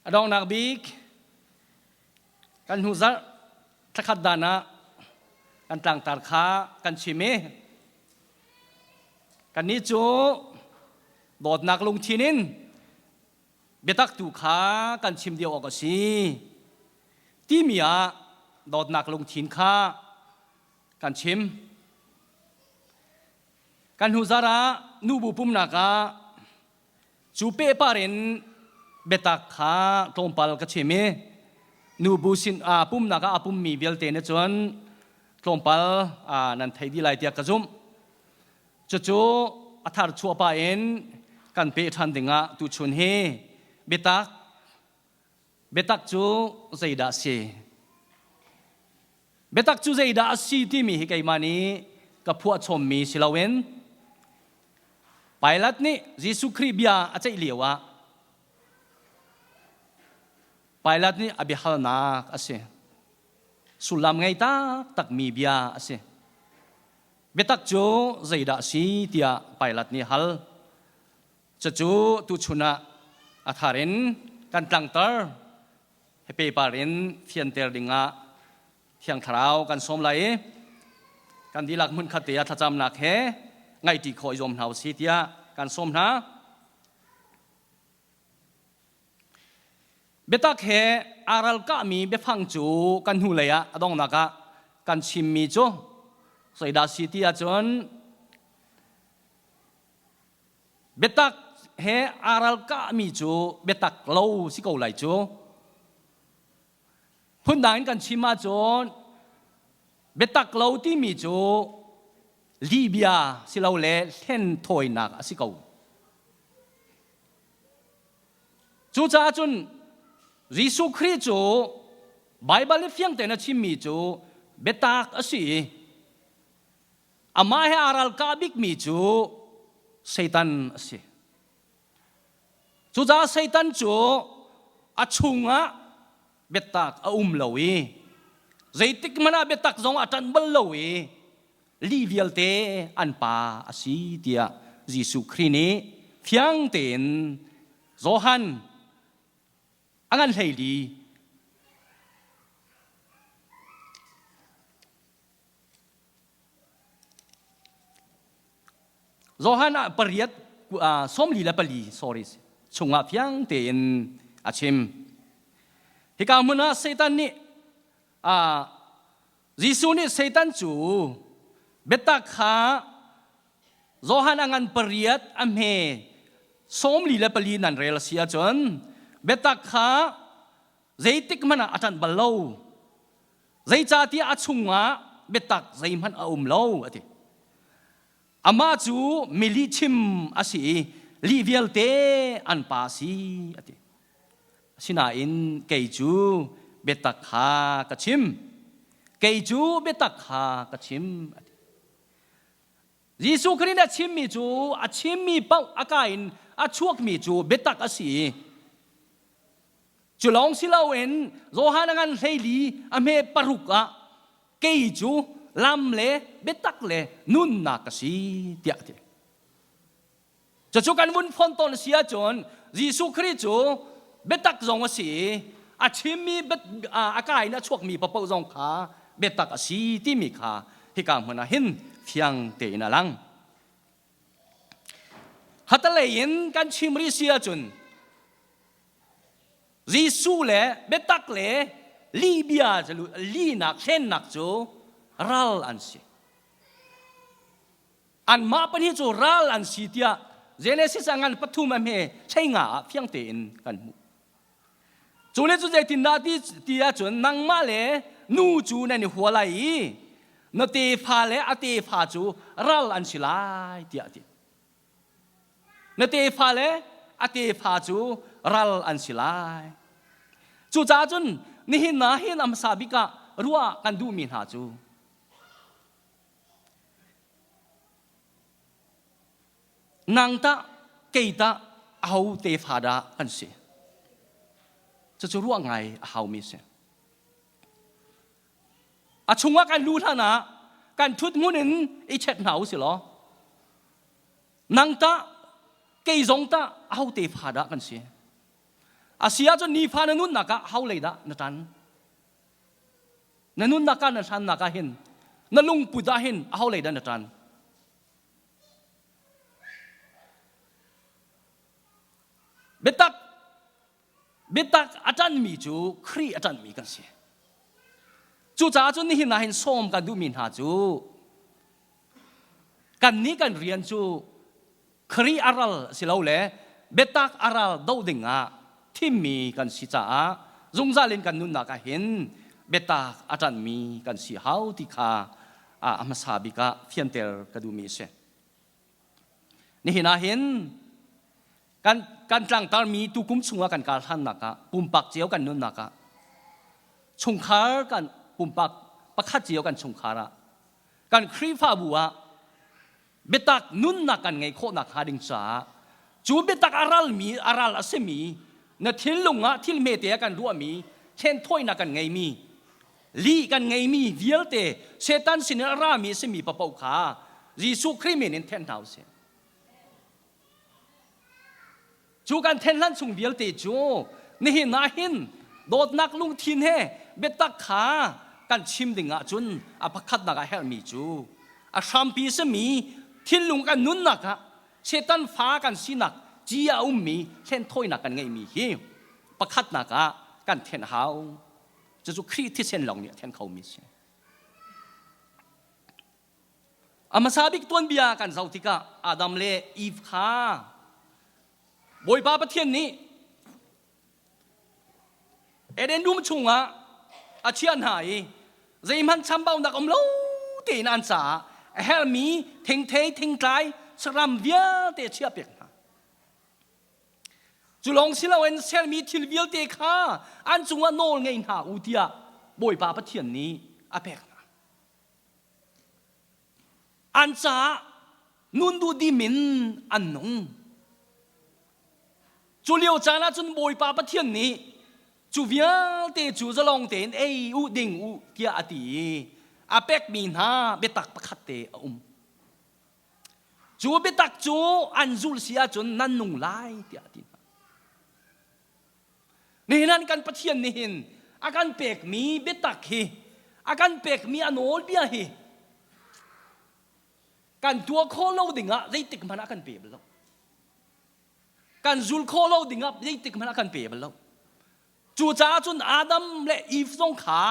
A donghnak bik kan hnu zarh thlakhat dan ah kan tlangtar kha kan chim i kannih cu dawtnak lungthin in biatak tu kha kan chim dio awk a si timi ah dawtnak lungthin kha kan chim. Kan hnu zarh ah nubu pumnak ah Cu pehpar in biatak kha tlawmpal ka chim i nubu sin aa pumnak ah a pummi vialte nih cun tlawmpal nan thei dih lai tiah ka zumh. Cucu a thar chuah pah in kan peh ṭhan dingah tuchun hi biatak biatak cu zeidah a si? Biatak cu zeidah a si timi hi keimah nih ka phuahchommi si loin Pilat nih Jesuh Khrih bia a ceih lio ah Pilat nih a biahalnak a si. Sullam ngei taktakmi bia a si. Biatak cu zeidah a si tiah Pilat nih a hal. Cucu tuchun ah a thar in kan tlangter. Hi pepar in fianter dingah Thiang Thlarau kan sawm lai i kan dihlak hmunkhat te ah thlacamnak he ngaihṭi khawh i zuam hna usih tiah kan sawm hna. Biatak he aa ralkahmi biafang cu kan hnulei ah a donghnak ah kan chimmi cu zeidah si ti ahcun Biatak he aa ralkahmi cu biatak lo si ko lai cu. Phundang in kan chim ahcun biatak lo timi cu lihbia silole hlenthawinak a si ko. Cucaah cun Jesuh Khrih cu Baibal i fiang tein a chimmi cu biatak a si i Amah he aa ralkah bikmi cu Satan a si. Cucaah Satan cu a chungah biatak a um lo i zeitik hmanh ah biatak zong a ṭanh bal lo i lih vialte an pa a si tiah Jesuh Khrih nih fiang tein Johan a ngan 14 Johan ah pariat 44 sorry chungah fiang tein a chim. Hika hmun ah Satan nih Jesuh nih Satan cu biatak kha Johan a ngan pariat a hme 44 nan rel a si ahcun biatak kha zeitik hmanh ah a ṭanh bal lo. Zeicahtiah a chungah biatak zeihmanh a um lo a ti. Amah cu mi lihchim a si i lih vialte an pa a si a ti. Asinain kei cu biatak kha ka chim. Kei cu biatak kha ka chim a ti. Jesuh Khrih nih a chimmi cu a chimmi paoh a ka in a chuakmi cu biatak a si i Cu lawng si loin Johan a ngan 14 a hme paruk ah kei cu lam le biatak le nunnak ka si tiah a ti. Cucu kan vun fon tawn si ahcun Jesuh Khrih cu biatak zong a si i a chimmi a ka in a chuakmi paoh zong kha biatak a si timi kha hika hmun ah hin fiang tein a lang. Khatalei in kan chim rih si ahcun Jesuh le biatak le lihbia lihnak hlennak cu ral an si. Anmah pahnih cu ral an si tiah Genesis a ngan pathum a hme hleinga ah fiang tein kan hmuh. Cu le cu zeitindah ti, ti ahcun nangmah le nu cu nan i hua lai i na tefa le a tefa cu ral an si lai tiah a ti. Na tefa le a tefa cu ral an si lai. Cucaah cun nihin na hin a hmasa bik ah ruah kan duhmi hna cu nang tah kei tah aho tefa dah kan si? Cucu ruah ngai a haumi a si. A chungah kan luh hlan ah kan ṭhut hmun in i check hna u si law nang tah kei zong tah aho tefa dah kan si? A si ahcun nifa na nunnak ah ho lei dah na ṭan? Na nunnak ah na hlannak ah hin na lungput ah hin aho lei dah na ṭan? Biatak biatak a ṭanmi cu Khrih a ṭanmi kan si. Cucaah cun nihin ah hin sawm kan duhmi hna cu kannih kan rian cu Khrih a ral silole biatak a ral doh dingah thimmi kan si caah zungzal in kan nunnak ah hin biatak a ṭanhmi kan si hau ti kha a hmasa bik ah fianter ka duhmi a si. Nihin ah hin kan kan tlangtarmi tukum chungah kan kar hlannak ah pumpak cio kan nunnak ah chungkhar kan pumpak pakhat cio kan chungkhar ah kan Khrihfabu ah biatak nunnak kan ngeih khawh nakhnga ding caah cu biatak a ralmi a ral a simi na thinlung ah thil hmete ah kan ruahmi hlenthawinak kan ngeimi lih kan ngeimi vialte Satan sinin a rami a simi papoh kha Jesuh Khrih min in then hna usih. Cu kan then hlan chung vialte cu nihin ah hin dawtnak lungthin he biatak kha kan chim ding ahcun a pakhatnak ah herhmi cu a hrampi simi thinlung kan nunnak ah Satan fa kan sinak ci a ummi hlenthawinak kan ngeihmi hi pakhatnak ah kan then hau. Cucu Khrih thisen lawng nih a then khomi a si. A hmasa bik tuanbia kan zoh tikah Adam le Eve kha Bawipa Pathian nih Eden dum chungah a chiah hna i zeihmanh chambaunak um lo tein an caah a herhmi thingthei thingtlai saram vialte a chiahpiak hna. Cu lawng si loin sermi thil vialte kha an cungah nawl ngei hna u tiah Bawipa Pathian nih a pek hna. An caah nun duhdim in an nung. Cu lio caan ah cun Bawipa Pathian nih cu vialte cu zalong tein ei u ding u tiah a ti i a pekmi hna biatak pakhat te a um. Cu biatak cu an zulh si ahcun nan nung lai tiah a ti hna. Nihin ah kan Pathian nih hin a kan pekmi biatak hi a kan pekmi a nawlbia hi kan tuah khawh lo dingah zeitik hmanh ah kan pe bal lo. Kan zul khawh lo dingah zeitik hmanh ah kan pe bal lo. Cucaah cun Adam le Eve zong kha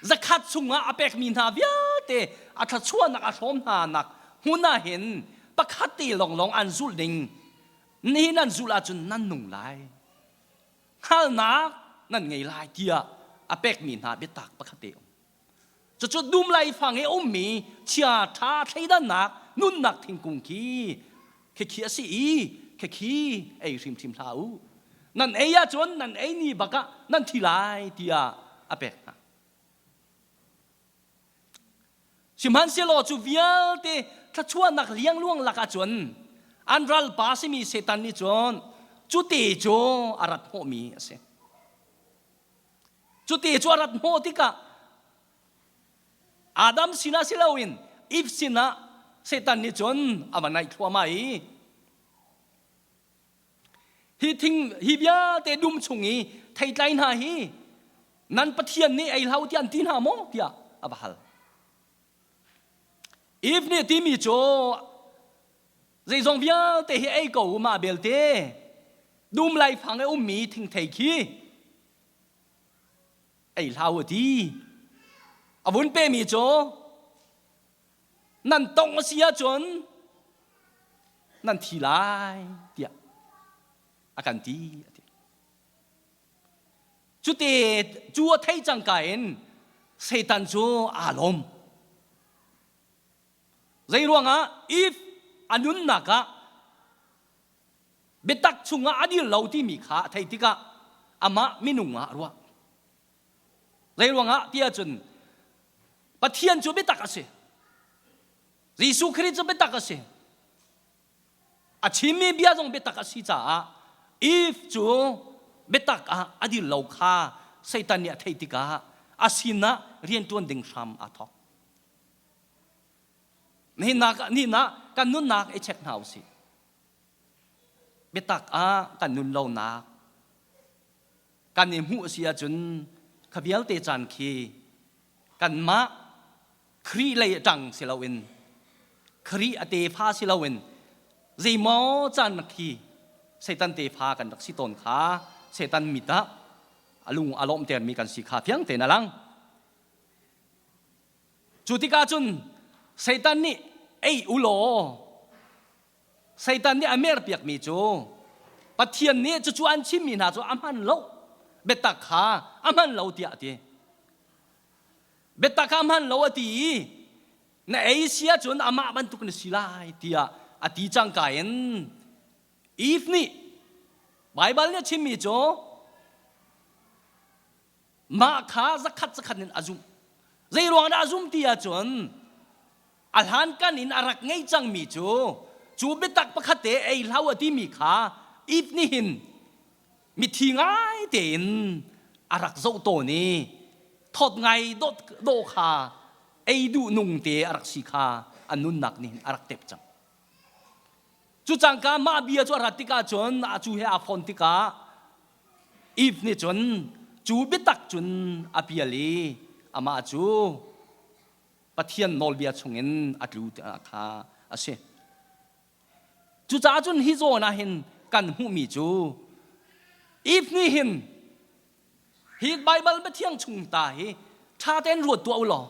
zakhat chungah a pekmi hna vialte a thluachuahnak a hrawm hna nak hmun ah hin pakhat te lawnglawng an zulh ding Nihin nan zulh ahcun nan nung lai. Hngalhnak nan ngei lai tiah a pekmi hna biatak pakhat te um. Cucu dum laifang i a ummi chia ṭha thleidannak nunnak thingkung khi khikhi a si i khikhi ei hrimhrim hlah u. Nan ei ahcun nan ei ni bak ah nan thi lai tiah a pek hna. Sihmanhsehlaw cu vialte thluachuahnak liangluang lakah cun an ralpa simi Satan nih cun cute cu a rat hnawhmi a si. Cute cu a rat hnawh tikah Adam sinah si loin Eve sinah Satan nih cun a va naih thluahmah i hi thing hi vialte dum chung i theitlai hna hi nan Pathian nih ei hlah u tiah an ti hna maw tiah a va hal. Eve nih timi cu zeizong vialte hi ei ko u mah belte dum laifang i ummi thingthei khi ei hlah u ti. A vun pemi cu nan tongh a si ahcun nan thi lai tiah a kan ti a ti. Cute cu a thei cangka in Satan cu aa lawm. Zei ruangah if a nunnak ah biatak chungah a dir lo timi kha a theih tikah amah minung ah a ruah. Zei ruangah ti ahcun Pathian cu biatak a si. Jesuh Khrih cu biatak a si. A chimmi bia zong biatak a si caah Eve cu biatak ah a dir lo kha Satan nih a theih tikah a sinah rianṭuan ding hram aa thawk. Nihin ah kan nunnak i check hna usih. Biatak ah kan nun lonak. Kan i hmuh si ahcun kha vialte caan khi kanmah Khrih lei ṭang si loin Khrih a tefa si loin zeimaw caan khi Satan tefa kan rak si tawn kha Satan mit ah a lung a lawmhtermi kan si kha fiang tein a lang. Cu tikah cun Satan nih ei u law Satan nih a merpiakmi cu Pathian nih cucu an chimmi hna cu a hman lo biatak kha a hman lo tiah a ti. Biatak kha a hman lo a ti i na ei si ahcun amah bantuk na si lai tiah a ti cangka in Eve nih Baibal nih a chimmi cu mah kha zakhat zakhat in a zumh. Zei ruang dah a zumh ti ahcun a hlankan in a rak ngei cangmi cu cu biatak pakhat te ei hlah a timi kha Eve nih hin mithi ngai tein a rak zoh tawn i thawt ngai dawt dawh kha ei duh nung te a rak si kha a nunnak nih a rak tep cang. Cu cangka mah bia cu a rat tikah cun a cu he aa fon tikah Eve nih cun cu biatak cun a pial i amah cu Pathian nawlbia chungin a tlu kha a si. Cucaah cun hi zawn ah hin kan hmuhmi cu Eve nih hin hi Baibal biathiang chung ta hi ṭha tein ruat tuah u law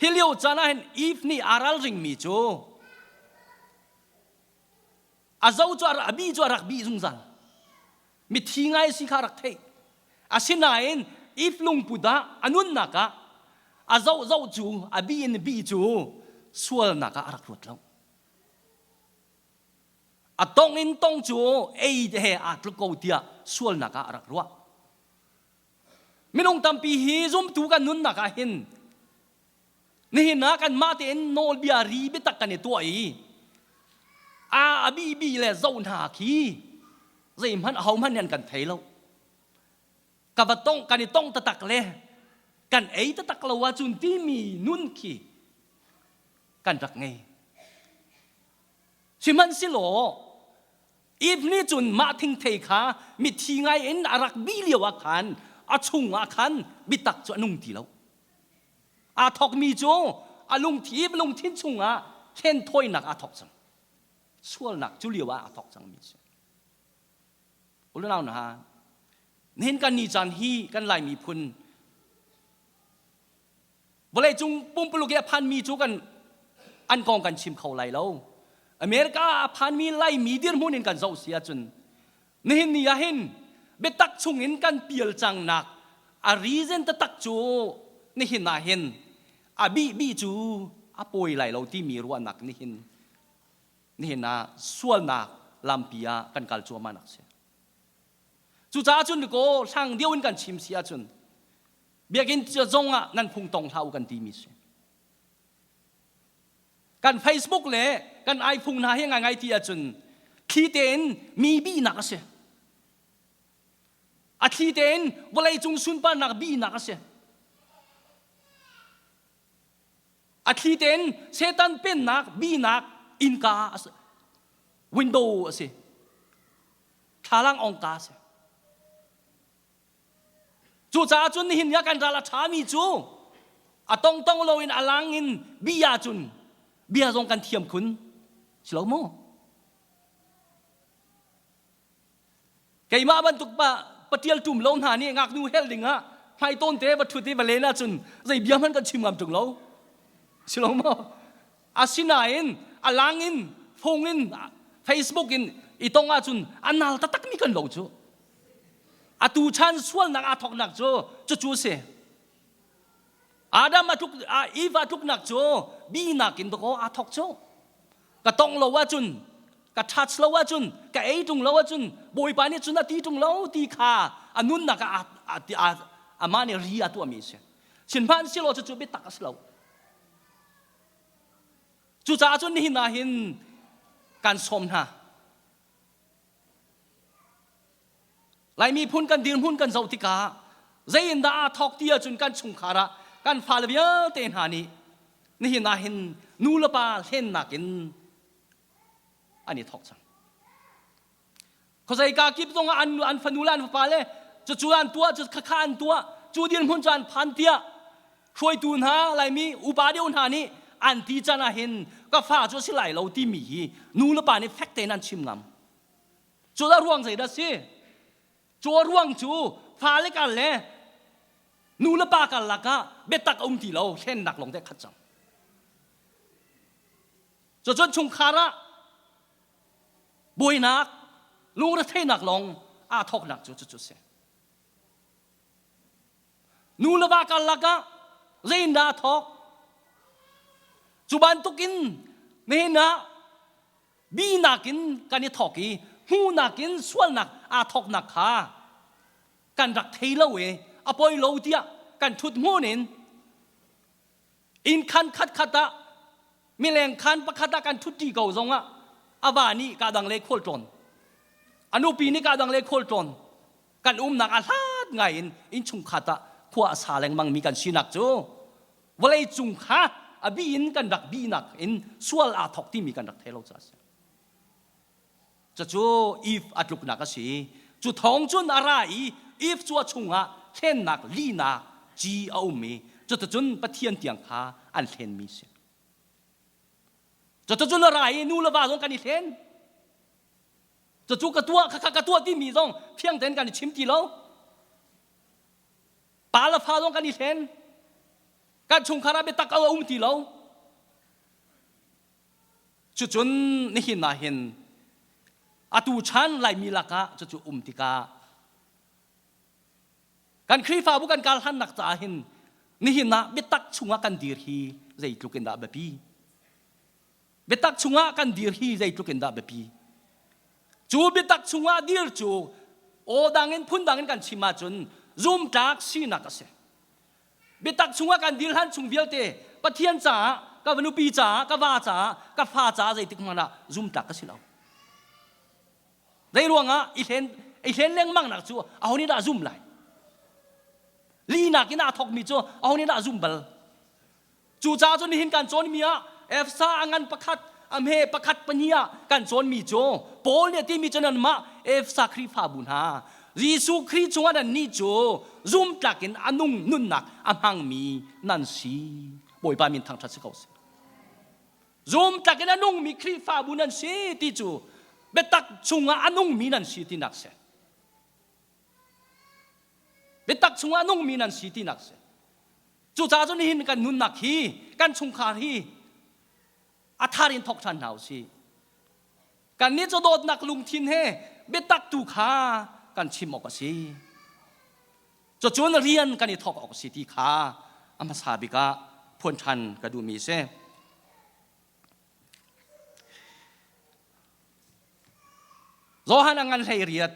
hi lio caan ah hin Eve nih aa ralringmi cu a zo cu a bi cu a rak bih zungzal. Mithi ngai si kha rak theih. Asinain Eve lungput ah a nunnak ah a zoh zoh cu a bi in bi cu sualnak ah a rak ruat lo. A tong in tong cu ei he aa tluk ko tiah sualnak ah a rak ruah. Minung tampi hi zumtu kan nunnak ah hin nihin ah kanmah tein nawlbia ri biatak kan i tuah i a a bi bi le zoh hna khi zeihmanh ahohmanh nih an kan thei lo. Ka va tong kan i tong taktak le kan ei taktak lo ahcun timi nun khi kan rak ngei. Sihmanhsehlaw Eve nih cun mah thingthei kha mithi ngai in a rak bih lio ah khan a chung ah khan biatak cu a nung ti lo. Aa thawkmi cu a lungthi Eve lungthin chungah hlenthawinak aa thawk cang. Sualnak cu lio ah aa thawk cangmi a si. Unau hna, nihin kan ni caan hi kan Lai miphun Vawleicung pumpuluk i a phanmi cu kan an kong kan chim kho lai lo. America ah a phanmi Laimi dirhmun in kan zoh si ahcun nihin ni ah hin biatak chungin kan pial cangnak a reason taktak cu nihin ah hin a bihbih cu a pawi lai lo timi ruahnak nihin nihin ah sualnak lampi ah kan kal cuahmah nak si. Cucaah cun kaw hlang deuh in kan chim si ahcun biakinn zong ah nan phung tong hlah u kan timi si. Kan Facebook le kan iPhone hna hi ngaingai ti ahcun thli tein mi bihnak a si. A thli tein vawleicung sunparnak bihnak a si. A thli tein Satan pennak bihnak innka a si. Window a si. Thlalang ongka a si. Cucaah cun nihin ni ah kan ral a ṭhami cu a tongtong loin a lang in bia cun bia zong kan thiam khun si lo maw? Keimah bantuk pa patial ṭum lo hna nih ngaknu hel ding ah hmaitawn te va ṭhut i va len ahcun zei bia hmanh kan chim ngam ṭung lo. Si lo maw? Asinain a lang in phone in Facebook in i tong ahcun a nal taktakmi kan lo cu. Atu chan sualnak aa thawknak cu cucu a si. Adam a tluk Eve a tluknak cu bihnak in dakaw aa thawk cu. Ka tongh lo ahcun ka touch lo ahcun ka ei ṭung lo ahcun Bawipa nih cun a ti ṭung lo ti kha a nunnak ah amah nih ri a tuahmi a si. Sihmanhsehlaw cucu biatak a si lo. Cucaah cun nihin ah hin kan sawm hna. Lai miphun kan dirhmun kan zoh tikah zei in dah aa thawk ti ahcun kan chungkhar ah kan fale vialte hna nih nihin ah hin nu le pa hlennak in an i thawk cang. Khuazei ka kip zong ah an, an fanu le an fapa le Cucu an tuah, cu khakha an tuah, cu dirhmun cu an phan tiah hruaitu hna Laimi upa deuh hna nih an ti can ah hin ka fa cu a si lai lo timi hi nu le pa nih fek tein an chim ngam. Cu a ruang zeidah si? Cu a ruang cu fale kar le nu le pa karlak ah biatak a um ti lo, hlennak lawng te khat cang. Cucun chungkhar ah buainak, lungretheihnak lawng aa thawknak cu cucu a si. Nu le va karlak ah zeindah a thawk? Cu bantukin nihin ah bihnak in kan i thawk i hmuhnak in sualnak aa thawknak kha kan rak thei lo i a poi lo tiah kan ṭhut hmun in inn khan khatkhat ah mileng khan pakhat ah kan ṭhutṭi ko zongah a va nih ka dang le khual tlawn a nupi nih ka dang le khual tlawn kan umnak a hlat ngai in innchungkhat ah khua a sa lengmang mi kan sinak cu vawlei cung kha a bi in kan rak bihnak in sual aa thawk timi kan rak thei lo caah a si. Cucu Eve a tluknak a si. Cu thawng cun a ra i Eve cu a chungah hlennak lihnak ci a um i cuticun Pathian tiang kha an hlenmi si. Cuticun a ra i nu le va zong kan i hlen. Cucu ka tuah khakha ka tuah timi zong fiang tein kan i chim ti lo. Pa le fa zong kan i hlen. Kan chungkhar ah biatak a um ti lo. Cucun nihin ah hin atu chan Laimi lakah cucu um tikah kan Khrihfabu kan kal hannak caah hin nihin ah biatak chungah kan dir hi zeitluk in dah biapi. Biatak chungah kan dir hi zeitluk in dah biapi. Cu biatak chungah dir cu aw dang in phun dang in kan chim ahcun zumtlak sinak a si. Biatak chungah kan dir hlan chung vialte Pathian caah, ka nupi caah, ka va caah, ka fa caah zeitik hmanh ah zumtlak ka si lo. Zei ruangah i hlen i hlen lengmang nak cu aho nih dah zum lai? Linak in aa thawkmi cu aho nih dah zum bal? Cucaah cun nihin kan cawnmi ah Efsa a ngan pakhat, a hme pakhat pahnih ah kan cawnmi cu Paul nih a timi cu nanmah Efsa Khrihfabu hna Jesuh Khrih chungah nannih cu zumtlak in a nung nunnak a hmangmi nan si. Bawipa min thangṭhat si ko seh. Zumtlak in a nungmi Khrihfabu nan si ti cu biatak chungah a nungmi nan si tinak si. Biatak chungah a nungmi nan si tinak si. Cucaah cun nihin kan nunnak hi kan chungkhar hi a thar in thawk ṭhan hna u sih. Kannih cu dawtnak lungthin he biatak tu kha kan chim awk a si. Cucun rian kan i thawk awk a si ti kha a hmasa bik ah phuan ṭhan ka duhmi a si. Johan a ngan hlei riat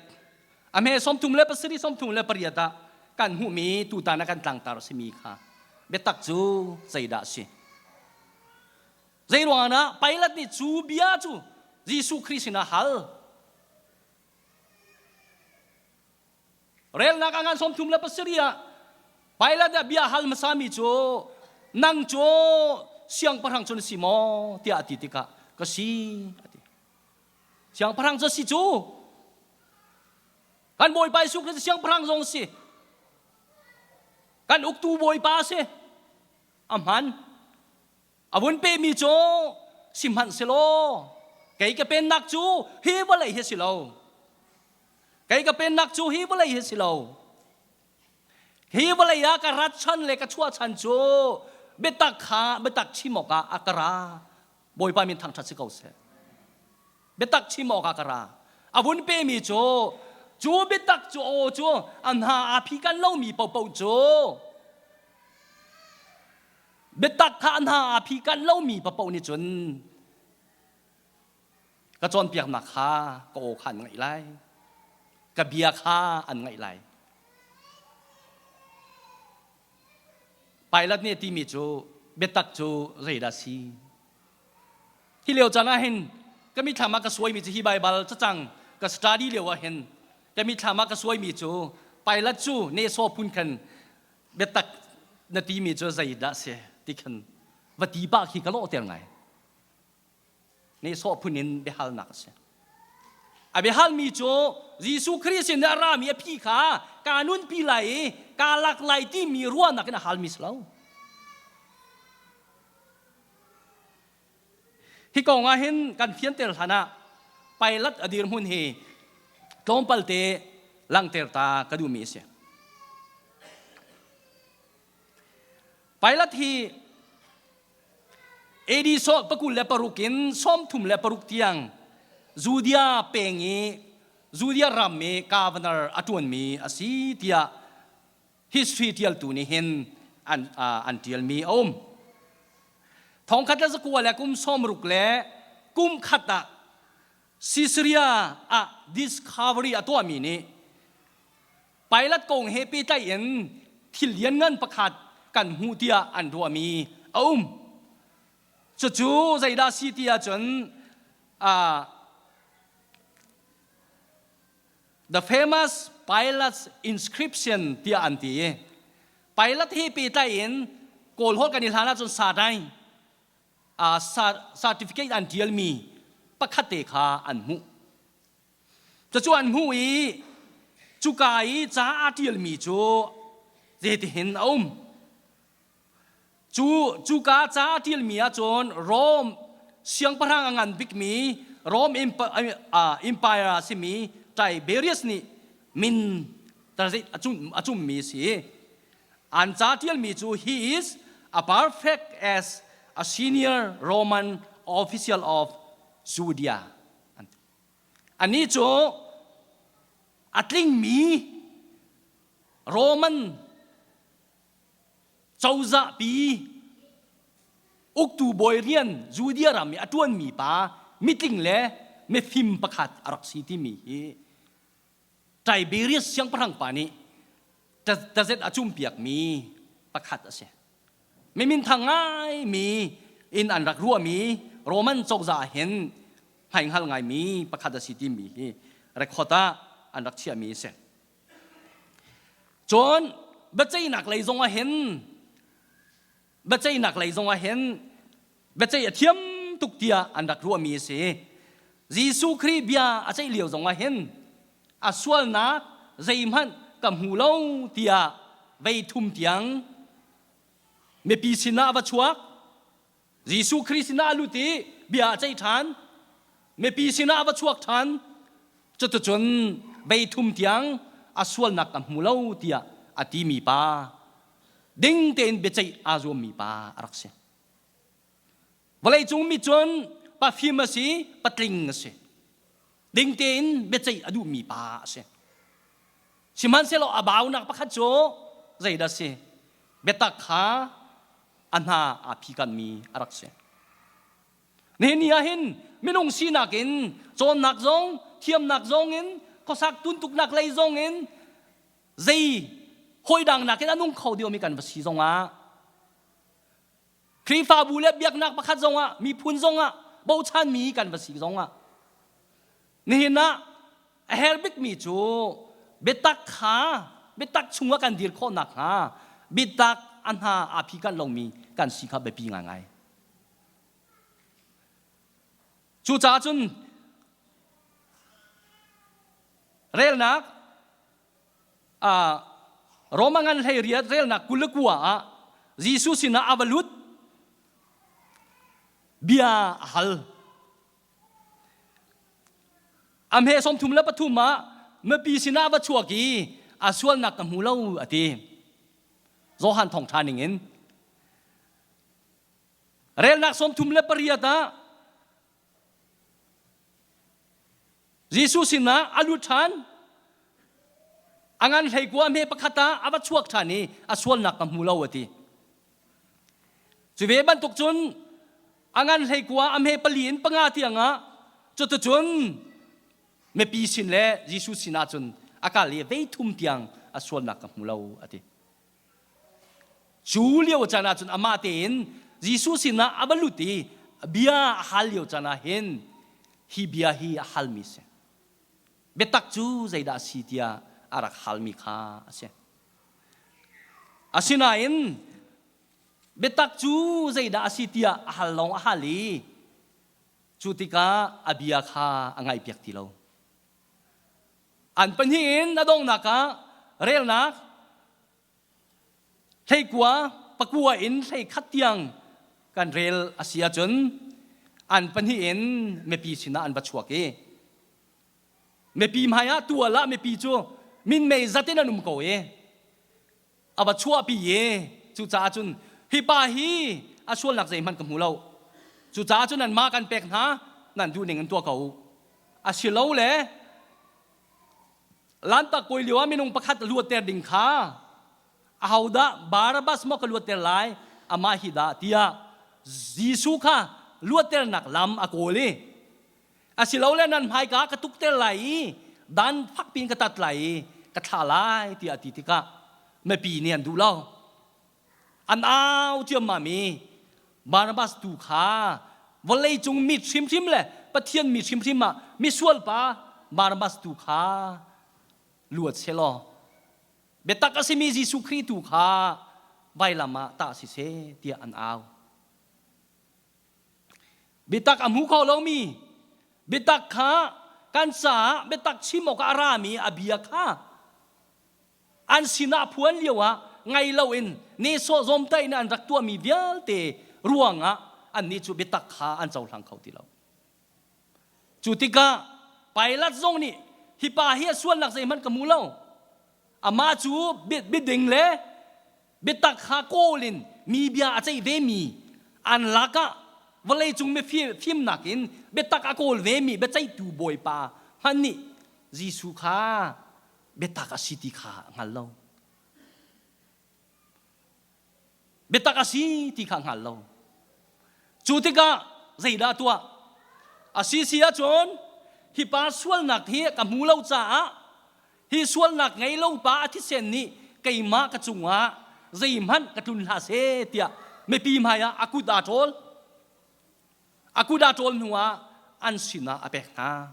a hme 37 38 ah kan hmuhmi tutan ah kan tlangtar a simi kha biatak cu zeidah a si? Zei ruangah Pilate nih cu bia cu Jesuh Khrih sinah hal? Relnak a ngan 37 ah Pilate nih bia hal hmasami cu nang cu siangpahrang cu na si maw tiah a ti tikah ka si a ti. Siangpahrang cu si cu kan Bawipa Jesuh Khrist siangpahrang zong si. Kan uktu Bawipa a si. A hman. A vun pemi cu sihmanhsehlaw kei ka pennak cu hi vawlei hi si lo. Kei ka pennak cu hi vawlei hi si lo. Hi vawlei ah ka rat chan le ka chuah chan cu biatak kha biatak chim awkah a ka ra. Bawipa min thangṭhat si ko seh. Biatak chim awkah ka ra. A vun pemi cu cu biatak cu aw cu a hna aa phi kan lomi paohpaoh cu biatak kha a hna aa phi kan lomi paohpaoh nih cun ka cawnpiaknak kha ka aw kha an ngaih lai ka bia kha an ngaih lai Pilate nih a timi cu biatak cu zeidah si hi lio caan ah hin ka mithlam ah ka suaimi cu hi Baibal cacang ka study lio ah hin ka mithlam ah ka suaimi cu Pilate cu nehsawh phun khan biatak na timi cu zeidah si ti khan va ti pah khi ka lawhter ngai. Nehsawh phun in biahalnak a si. A biahalmi cu Jesuh Khrih sin a rami a phi kha kaa nunpi lai i kaa lak lai timi ruahnak in a halmi si lo. Hi kong ah hin kan fianter hlan ah Pilate a dirhmun hi tlawmpal te langhter ta ka duhmi a si. Pilate hi AD 26 in 36 tiang Judea peng i Judea ram i governor a ṭuanmi a si tiah history ṭialtu nih hin an, an ṭialmi a um. Thongkhat le zakua le kum sawmruk le kum khat ah Caesarea ah discovery a tuahmi nih Pilate kong he pehtlaih in thil lianngan pakhat kan hmuh tiah an ruahmi a um. Cucu zeidah si ti ahcun uh, the famous Pilate's inscription tiah an ti. Pilate he pehtlaih in Kawl holh kan i hlan ahcun Sarai uh, certificate an tialmi pakhat te kha an hmuh. Cucu an hmuh i cuka i ca aa ṭialmi cu zeitihin a um. Cu cuka ca a ṭialmi ahcun Rome siangpahrang a ngan bikmi Rome Empire a simi Tiberius nih min a cummi a si. An ca ṭialmi cu he is a perfect as a senior Roman official of Judea. Anih cu a tlingmi Roman cozahpi uktu bawi rian Judea ram i a ṭuanmi pa mitling le mifim pakhat a rak si timi hi Tiberius siangpahrang pa nih tazet a cumpiakmi pakhat a si. Mi minthang ngaimi in an rak ruahmi Roman cozah hin hmaihngal ngaimi pakhat a si timi hi record ah an rak chiahmi a si. Cun biaceihnak lei zong ah hin biaceihnak lei zong ah hin biaceih a thiam tuk tiah an rak ruahmi a si. Jesuh Khrih bia a ceih lio zong ah hin a sualnak zeihmanh ka hmu lo tiah vei thum tiang mipi sinah a va chuak. Jesuh Khrih sinah a lut i bia a ceih ṭhan. Mipi sinah a va chuak ṭhan. Cuticun vei thum tiang a sualnak ka hmu lo tiah a timi pa ding tein biaceih aa zuammi pa a rak si. Vawleicung mi cun pafim a si, patling a si. Ding tein biaceih a duhmi pa a si. Sihmanhsehlaw a baunak pakhat cu zeidah a si? Biatak kha a hna aa phikanmi a rak si. Nihin ni ah hin minung sinak in cawnnak zong, thiamnak zong in, khuasak tuntuknak lei zong in zei hawidang nakin a nung kho diomi kan va si zongah Khrihfabu le biaknak pakhat zongah miphun zongah bochanmi kan va si zongah nihin ah a herh bikmi cu biatak kha biatak chungah kan dir khawh nakhnga biatak a hna aa phi kan lomi kan si kha biapi ngaingai. Cucaah cun relnak Roma ngan 18 relnak 29 ah Jesuh sinah a va lut bia a hal. A hme 33 ah mipi sinah a va chuak i a sualnak ka hmu lo a ti. Johan thawngṭha ning in. Relnak 38 ah Jesuh sinah a lut ṭhan. A ngan hleikua hme pakhat ah a va chuak ṭhan i a sualnak ka hmu lo a ti. Cu ve bantuk cun a ngan hleikua a hme pali in panga tiangah cuticun mipi sin le Jesuh sinah cun a kal i vei thum tiang a sualnak ka hmu lo a ti. Cu lio caan ah cun amah tein Jesuh sinah a va lut i bia a hal lio caan ah hin hi bia hi a halmi a si. Biatak cu zeidah a si tiah a rak halmi kha a si. Asinain biatak cu zeidah a si tiah a hal lawng a hal i cu tikah a bia kha a ngaihpiak ti lo. An pahnih in a donghnak ah relnak hleikua pakua in hleikhat tiang kan rel a si ahcun an pahnih in mipi sinah an va chuak i mipi hmai ah tual ah mipi cu minmei zat in an um ko i a va chuahpi i cucaah cun hi pa hi a sualnak zeihmanh ka hmu lo cucaah cun nanmah kan pek hna nan duh ning in tuah ko u asilole Lantak puai lio ah minung pakhat luatter ding kha ahodah Barabbas maw ka luatter lai amah hi dah tiah Jesuh kha luatternak lam a kawl i asilole nan hmaika ka tukter lai i dan fakpi in ka tat lai i ka thlah lai tiah a ti tikah mipi nih an duh lo. An au ciammam i Barnabas tu kha vawleicung mi hrimhrim le Pathian mi hrimhrim ah misual pa Barnabas tu kha luat selaw biatak a simi Jesuh Khrih tu kha vailam ah tah siseh tiah an au. Biatak a hmu kho lomi biatak kha kan caah biatak chim awkah a rami a bia kha an sinah phuan lioah ngai loin nehsawh zawmtaih in an rak tuahmi vialte ruangah annih cu biatak kha an cohlang kho ti lo. Cu tikah Pilat zong nih hi pa hi a sualnak zeihmanh ka hmu lo. Amah cu biading le biatak kha kawl in mi bia a ceih vemi an lakah vawleicung mifimnak in biatak a kawl vemi biaceihtu bawipa hmanh nih Jesuh kha biatak a si ti kha a hngal lo. Biatak a si ti kha a hngal lo. Cu tikah zeidah tuah? A si si ahcun hi pa sualnak hi ka hmu lo caah hi sualnak ngei lo pa a thisen nih keimah ka cungah zeihmanh ka tlun hlah seh tiah mipi hmaiah a kut aa ṭawl. A kut aa ṭawl hnuah an sinah a pek hna.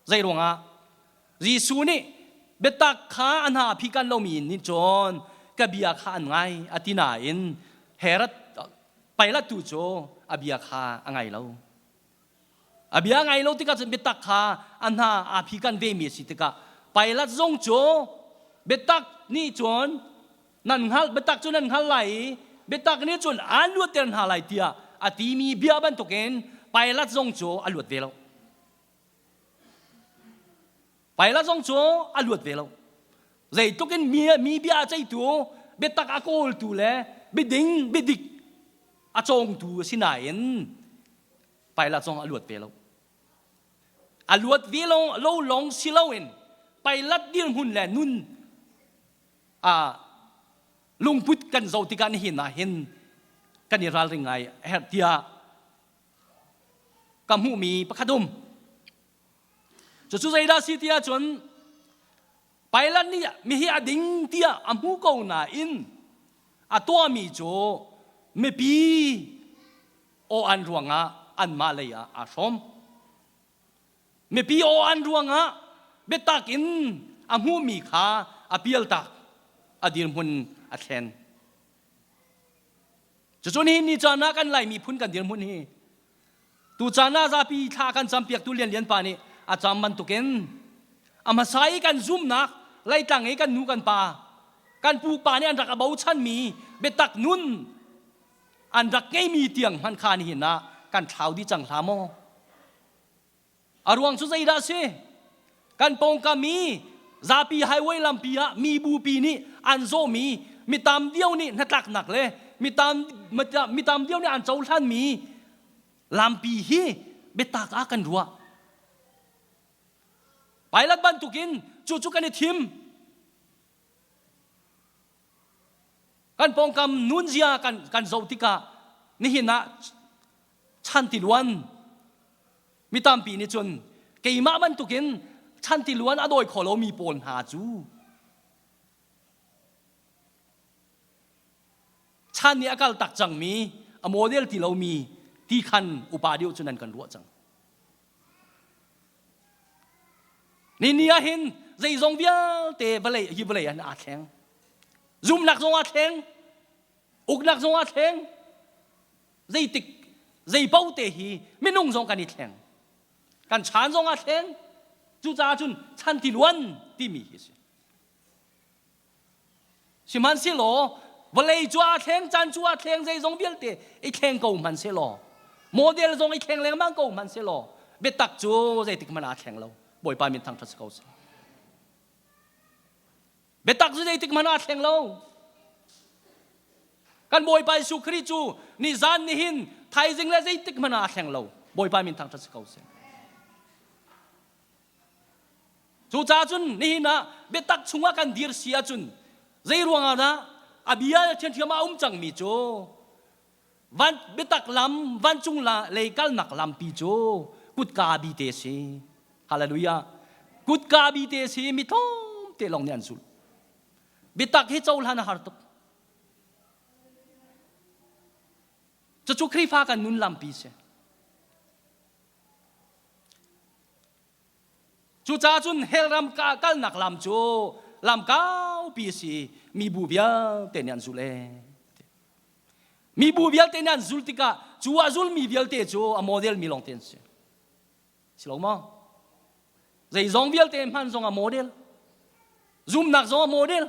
Zei ruangah? Jesuh nih biatak kha a hna a phikan lomi nih cun ka bia kha an ngai a ti nain Herod Pilat tu cu a bia kha a ngai lo. A bia ngai lo tikah cun biatak kha a hna aa phikan vemi a si tikah Pilat zong cu biatak nih cun nan hngalh biatak cu nan hngalh lai i biatak nih cun aan luatter hna lai tiah a timi bia bantukin Pilat zong cu a luat ve lo. Pilat zong cu a luat ve lo. Zeitluk in mi, mi bia a ceihtu, biatak a kawltu le biading, biadik a cawngtu a si nain Pilat zong a luat ve lo. A luat ve lo, lo lawng si loin Pilat dirhmun le nun a lungput kan zoh tikah nihin ah hin kan i ralring ngai a herh tiah ka hmuhmi pakhat um. Cucu zeidah si ti ahcun Pilat nih mihi a ding tiah a hmu ko nain a tuahmi cu mipi aw-an ruangah anmah lei ah aa hrawm. Mipi aw-an ruangah biatak in a hmuhmi kha a pialtak, a dirhmun a thlen. Cucu nihin ni caan ah kan Lai miphun kan dirhmun hi tucaan ah zapi thla kan campiaktu Lianlian pa nih a cam bantukin a hmasa i kan zumnak leitlang i kan nu kan pa kan pupa nih an rak a bochanmi biatak nun an rak ngeimi tiang hmanh kha nihin ah kan thlau dih cang hlah maw? A ruang cu zeidah a si? Kan pawngkam i zapi highway lampi ah mi bupi nih an zawhmi mi tam dio nih hnatlaknak le mi tam mi tam dio nih an cohlanmi lampi hi biatak ah kan ruah. Pilot bantukin cu cu kan i thim. Kan pawngkam nunzia kan kan zoh tikah nihin ah chan tiluan Mi tampi nih cun keimah bantukin chantiluan a dawi kho lomi pawl hna cu chan nih a kal tak cangmi a model ti lomi ti khan upa deuh cu nan kan ruah cang. Ni ni ah hin zeizong vialte vawlei hi vawlei ah aa thleng. Zumnak zong aa thleng. Uknak zong aa thleng. Zeitik zei paoh te hi minung zong kan i thleng. Kan chan zong aa thleng. Cucaah cun chan tiluan ti. timi hi si. Sihmanhsehlaw vawlei cu aa thleng, caan cu aa thleng, zeizong vialte i thleng ko hmanhsehlaw, model zong i thleng lengmang ko hmanhsehlaw, biatak cu zeitik hmanh aa thleng lo. Bawipa min thangṭhat si ko seh. Biatak cu zeitik hmanh aa thleng lo. Kan Bawipa Jesuh Khrih cu nizan nihin thaizing le zeitik hmanh ah aa thleng lo. Bawipa min thangṭhat si ko seh. Cucaah cun nihin ah biatak chungah kan dir si ahcun zei ruangah dah a bia ṭhiamṭhiam ah a um cangmi cu van biatak lam vancung la lei kalnak lampi cu kutka bi te si. Hallelujah. Kutka bi te si mi tlawmte lawng nih an zulh. Biatak hi cohlan a har tuk. Cucu Khrihfa kan nun lampi si. Cucaah cun hell ram kalnak lam cu lam kaupi a si mibu vialte nih an zul ee. Mibu vialte nih an zul tikah cu a zulmi vialte cu a model mi lawngte an si. Si lo maw? Zeizong vialte hman zong a model. Zumnak zong a model.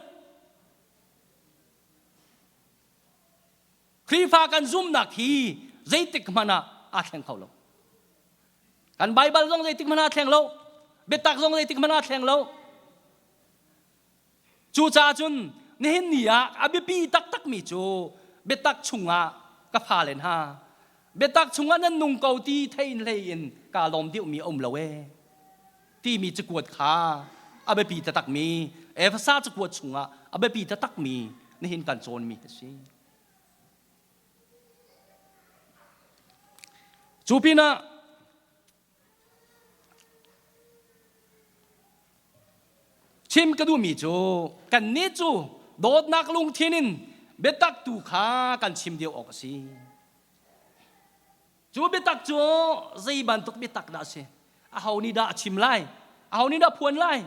Khrihfa kan zumnak hi zeitik hmanh ah aa thleng kho lo. Kan Baibal zong zeitik hmanh ah aa thleng lo. Biatak zong zeitik hmanh ah aa thleng lo. Cucaah cun nihin ni ah a biapi taktakmi cu biatak chungah ka fale hna biatak chungah nan nung ko ti thein hlei in kaa lawm deuhmi a um lo ee timi cakuat kha a biapi taktakmi Efesa cakuat chungah a biapi taktakmi nihin kan cawnmi a si. Cu pinah chim ka duhmi cu kannih cu dawtnak lungthin in biatak tu kha kan chim deuh awk a si. Cu biatak cu zei bantuk biatak dah a si? Aho nih dah a chim lai? Aho nih dah phuan lai?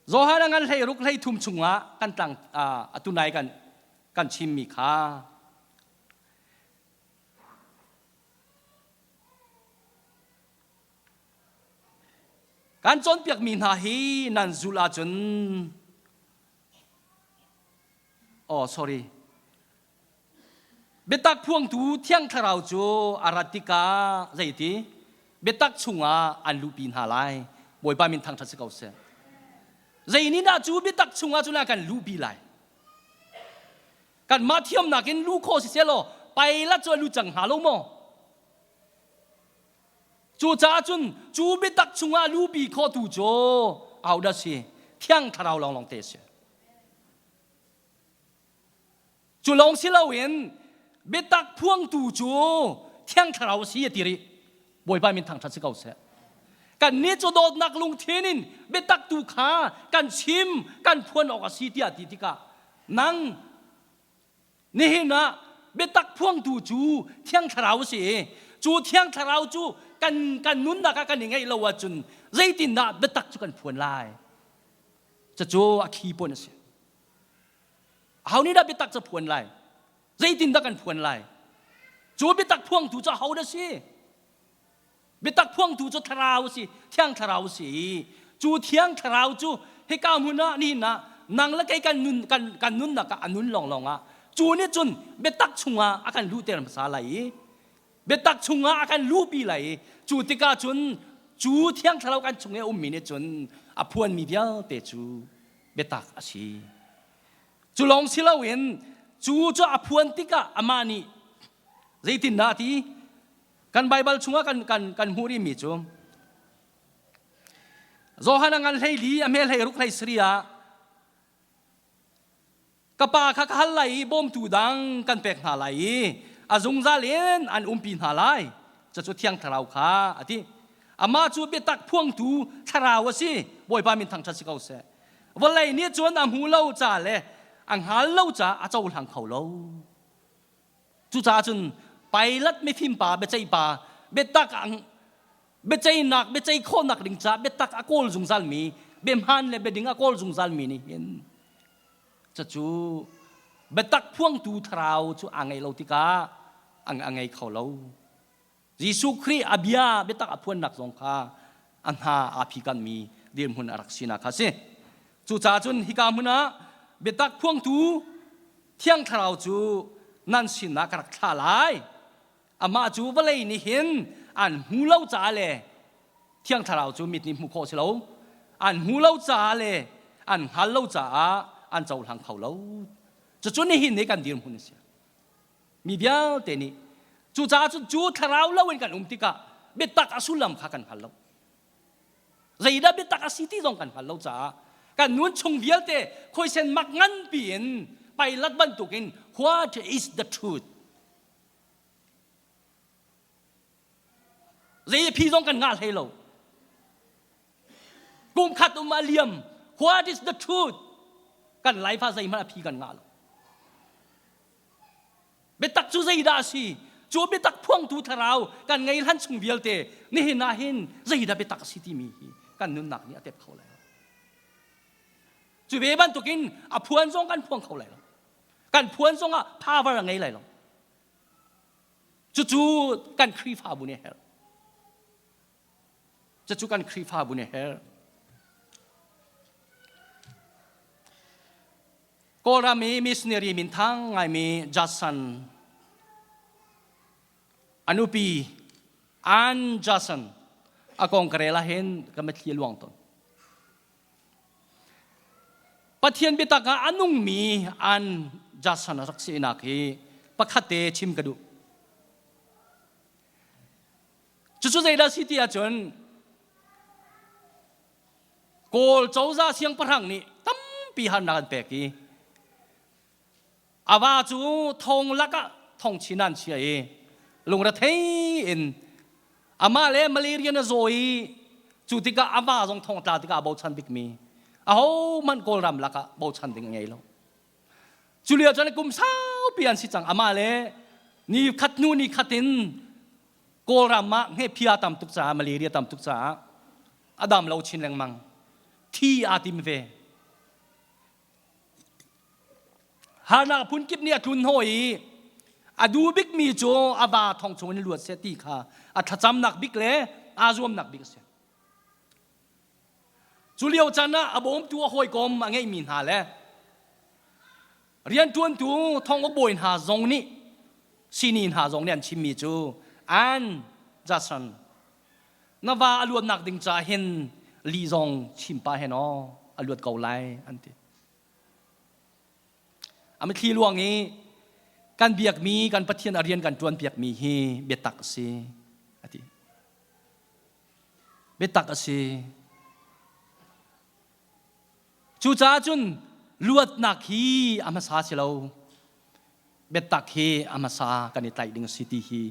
Johan a ngan 16 33 chungah kan tlang atu nai kan kan chimmi kha kan cawnpiakmi hna hi nan zulh ahcun oh sorry Biatak phuangtu Thiang Thlarau cu a rat tikah zeiti biatak chungah an luhpi hna lai. Bawipa min thangṭhat si ko seh. Zei nih dah cu biatak chungah cun a kan luhpi lai? Kanmah thiamnak in luh khawh si seh law Pilate cu a lut cang hnga lo maw? Cucaah cun cu biatak chungah luhpi khawhtu cu ahodah si? Thiang Thlarau lawnglawng te a si. Cu lawng si loin biatak phuangtu cu Thiang Thlarau a si a ti rih. Bawipa min thangṭhat si ko seh. Kannih cu dawtnak lungthin in biatak tu kha kan chim, kan phuan awk a si tiah ti tikah nang nihin ah biatak phuangtu cu Thiang Thlarau a si i cu Thiang Thlarau cu kan kan nunnak ah kan i ngeih lo ahcun zeitindah biatak cu kan phuan lai? Cucu a khi pon a si. Aho nih dah biatak cu phuan lai? Zeitindah kan phuan lai? Cu biatak phuangtu cu aho dah si? Biatak phuangtu cu thlarau a si, thiang thlarau a si. Cu thiang thlarau cu hika hmun ah nihin ah nang le kei kan nun kan kan nunnak ah a nun lawnglawng ah cu nih cun biatak chungah a kan luhter hmasa lai i biatak chungah a kan luhpi lai i cu tikah cun cu thiang thlarau kan chung i a ummi nih cun a phuanmi vialte cu biatak a si. Cu lawng si loin cu cu a phuan tikah amah nih zeitindah a ti? Kan Baibal chungah kan, kan, kan hmuh rihmi cu Johan a ngan 14 a hme 16 hlei ah Ka pa kha ka hal lai i bawmtu dang kan pek hna lai i a zungzal in an umpi hna lai. Cucu Thiang Thlarau kha a ti. Amah cu biatak phuangtu Thlarau a si. Bawipa min thangṭhat si ko seh. Vawlei nih cun a hmu lo ca le a hngal lo caah a cohlang kho lo. Cucaah cun Pilate mifim pa biaceih pa biatak biaceihnak biaceih khawhnak ding caah biatak a kawl zungzalmi biahmaan le biading a kawl zungzalmi nih hin cucu biatak phuangtu thlarau cu aa ngei lo tikah a ngei kho lo. Jesuh Khrih a bia biatak a phuannak zong kha a hna aa phikanmi dirhmun a rak sinak kha a si. Cucaah cun hika hmun ah biatak phuangtu Thiang Thlarau cu nan sinah ka rak thlah lai. Amah cu vawlei nih hin an hmu lo caah le Thiang Thlarau cu mit nih hmuh khawh a si lo. An hmu lo caah le an hngal lo caah an cohlang kho lo. Cucu nihin ni kan dirhmun a si. Mi vialte nih cucaah cun cu thlarau lo in kan um tikah biatak a sullam kha kan hngal lo. Zeidah biatak a si ti zong kan hngal lo caah kan nun chung vialte khuaisen mak nganpi in Pilate bantukin what is the truth? Zei phi zong kan ngah hlei lo. Kum khat um a liam. What is the truth? Kan life ah zeihmanh a phi kan ngah lo. Biatak cu zeidah a si? Cu biatak phuangtu thlarau kan ngei hlan chung vialte nihin ah hin zeidah biatak a si timi hi kan nunnak nih a tep kho lai lo. Cu ve bantukin a phuan zong kan phuang kho lai lo. Kan phuan zongah power a ngei lai lo. Cucu kan Khrihfabu nih a herh. Cucu kan Khrihfabu nih a herh. Kawlram i missionary minthang ngaimi Judson a nupi Ann Judson a kong ka rel ahhin ka mitthli a luang tawn. Pathian biatak ah a nungmi Ann Judson a rak sinak hi pakhat te chim ka duh. Cucu zeidah si ti ahcun Kawl cozah siangpahrang nih tampi harnak an pek i a va cu thong lakah thong chin an chia i lungrethei in amah le malaria na zaw i cu tikah a va zong thong tla tikah a bochan bikmi ahohmanh Kawlram lakah bochan ding a ngei lo. Cu lio cun kum saupi an si cang amah le ni khat hnu ni khat in Kawlram ah hngehphia tam tuk caah malaria tam tuk caah a dam lo chin lengmang thi aa tim ve harnak phunkip nih a tlun hnaw i a duh bikmi cu a va thong chung in luat seh ti kha a thlacamnak bik le aa zuamnak bik a si cu lio caan ah a bawmtu a hawikom a ngeihmi hna le rianṭuantu thong bawi hna zong nih sini hna zong nih an chimmi cu an Jason na va a luatnak ding ca hin li zong chim pa hen aw a luat ko lai an ti a mitthli luang i kan biakmi kan Pathian a rian kan ṭuan piakmi hi biatak a si a ti biatak a si Cucaah cun luatnak hi a hmasa si lo. Biatak hi a hmasa kan i tlaih ding a si ti hi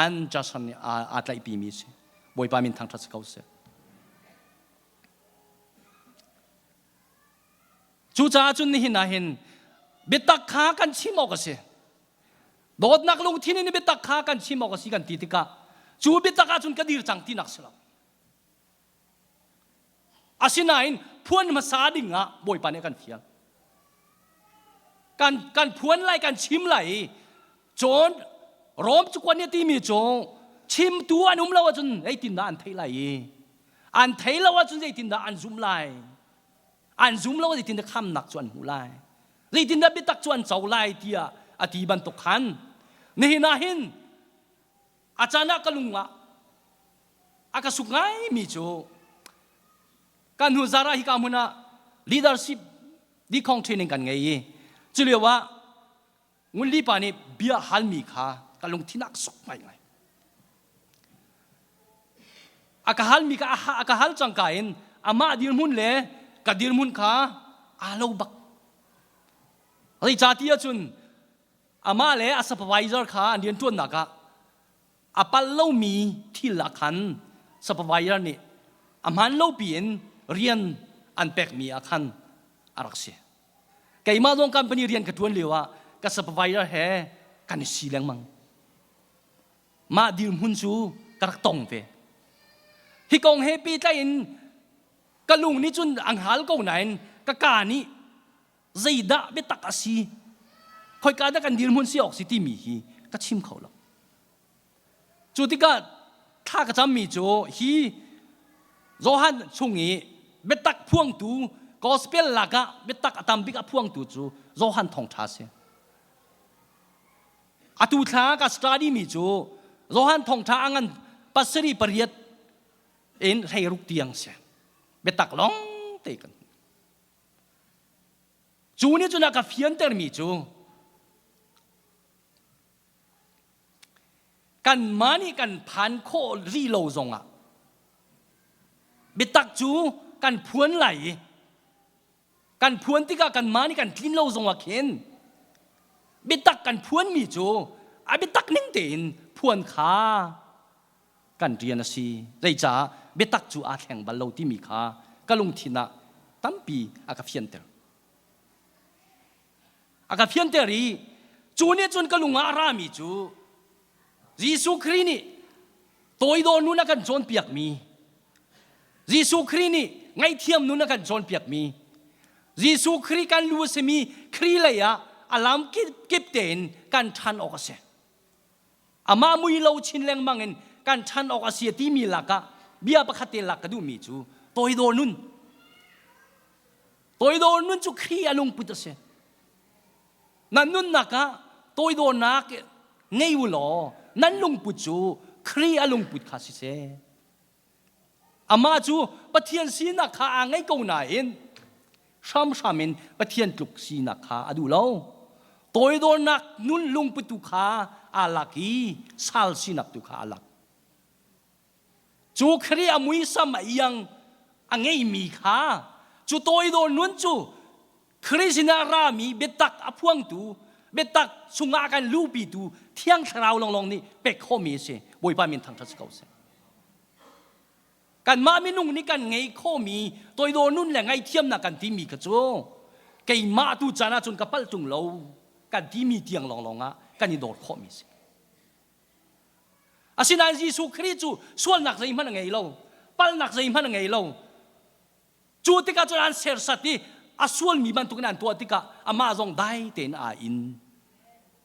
an Jason nih aa tlaihpimi a si. Bawipa min thangṭhat si ko seh. Cucaah cun nihin ah hin biatak kha kan chim awk a si. Dawtnak lungthin in biatak kha kan chim awk a si kan ti tikah cu biatak ahcun ka dir cang tinak si lo. Asinain phuan hmasa ding ah Bawipa nih a kan fial. Kan, kan phuan lai, kan chim lai i cun Rom cakuat nih a timi cu chimtu an um lo ahcun zeitindah an theih lai i an thei lo ahcun zeitindah an zumh lai an zum lo zeitindah khamnak cu an hmuh lai zeitindah biatak cu an co lai tiah a ti bantuk khan nihin ah hin A caan ah ka lung ah a ka suk ngaimi cu kan hnu zara hika hmun ah leadership dikhong training kan ngei i cu lio ah Ngunli pa nih bia halmi kha ka lungthin ah ka suk ngaingai. A ka halmi kha a ka hal cangka in amah dirhmun le ka dirhmun kha aa lo bak. Zeicahtiah cun Amah le a supervisor kha an rianṭuannak ah a palh lomi thil ah khan supervisor nih a hmaan lopi in rian an pekmi ah khan a rak si. Keimah zong company rian ka ṭuan lio ah ka supervisor he kan i si lengmang. Mah dirhmun cu ka rak tong ve. Hi kong he pehtlai in ka lung nih cun a hngal ko nain ka kaa nih zeidah biatak a si khoika dah kan dirhmun si awk si timi hi ka chim kho lo. Cu tikah thla ka cammi cu hi Johan chung i biatak phuangtu gospel lakah biatak a tam bik a phuangtu cu Johan thawngṭha a si. Atu thla ka study mi cu Johan thawngṭha a ngan pasarih pariat in 16 tiang si. Biatak lawng te kan Cu nih cun a ka fiantermi cu kanmah nih kan phan khawh rih lo zongah biatak cu kan phuan lai i kan phuan tikah kanmah nih kan tlin lo zongah khin biatak kan phuanmi cu a biatak ning tein phuan kha kan rian a si. Zeicah biatak cu aa thleng bal lo timi kha ka lungthin ah tampi a ka fianter. A ka fianter i cu nih cun ka lung ah a rami cu Jesuh Khrih nih toidor nun a kan cawnpiakmi Jesuh Khrih nih ngaihthiam nun a kan cawnpiakmi Jesuh Khrih kan lu a simi Khrih lei ah a lam kip tein kan ṭhan awk a si. Amah mui lo chin lengmang in kan ṭhan awk a si a timi lakah bia pakhat te lak ka duhmi cu toidor nun. Toidor nun cu Khrih a lungput a si. Nan nunnak ah toidornak ngei u law nan lungput cu Khrih a lungput kha si seh. Amah cu Pathian sinak kha aa ngei ko nain hramhram in Pathian tluk sinak kha a duh lo. Toidornak nun lungput tu kha aa lak i sal sinak tu kha aa lak. Cu Khrih a muisam a iang a ngeimi kha cu toidor nun cu Khrih sinah rami biatak a phuangtu biatak chungah a kan luhpitu Thiang Thlarau lawnglawng nih pek khawhmi a si. Bawipa min thangṭhat si ko seh. Kanmah minung nih kan ngei khawhmi toidor nun le ngaihthiamnak kan timi kha cu keimah tu caan ahcun ka palh ṭung lo kan timi tiang lawnglawng ah kan i dawr khawhmi a si. Asinain Jesuh Khrih cu sualnak zeihmanh a ngei lo, palhnak zeihmanh a ngei lo. Cu tikah cun an sersat i a sualmi bantukin an tuah tikah amah zong dai tein aa in.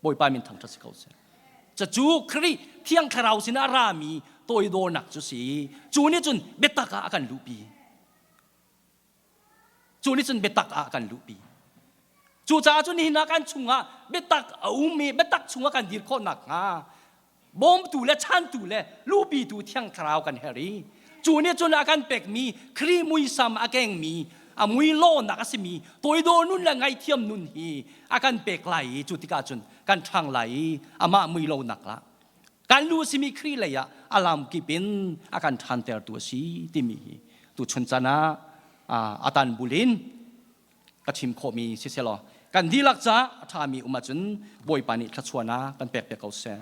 Bawipa min thangṭhat si ko seh. Cucu Khrih Thiang Thlarau sinah a rami toidornak cu si. Cu nih cun biatak ah a kan luhpi. Cu nih cun biatak ah a kan luhpi. Cucaah cun nihin ah kan chungah biatak a um i biatak chungah kan dir khawh nakhnga bawmtu le chantu le luhpitu Thiang Thlarau kan herh i cu nih cun a kan pekmi Khrih muisam a kengmi a mui lawnak a simi toidor nun le ngaihthiam nun hi a kan pek lai i cu tikah cun kan ṭhang lai i amah mui lonak lah kan lu a simi Khrih lei ah a lam kip in a kan ṭhantertu a si timi hi tuchun chan ah a tan bulin ka chim khawhmi siselaw kan dihlak caah a ṭhami um ahcun Bawipa nih thluachuahnak kan pek piak ko seh.